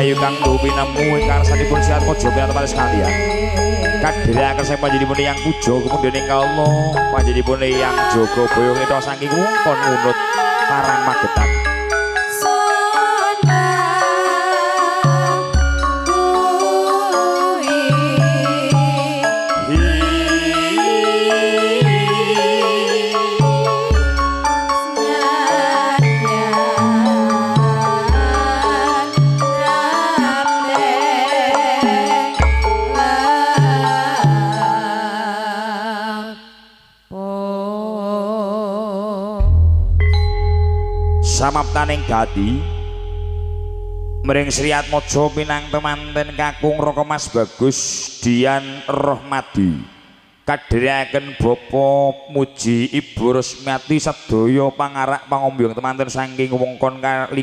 Rahayu kang duh pinemu ing karsanipun Sri Atmaja pinantu sekalian. Kadherekaken sang panjenenganipun Eyang Puja kemudian ing kawula panjenenganipun Eyang Jogobaya nita saking wewengkon Ngunut Parang Magetan. Samaptaning gati mring Sri Atmaja pinang temanten kakung Raka Mas Bagus Dian Rohmadi kadherekaken Bapa Muji Ibu Rusmiati sedaya pangarak pangombyong temanten saking wewengkon Kali.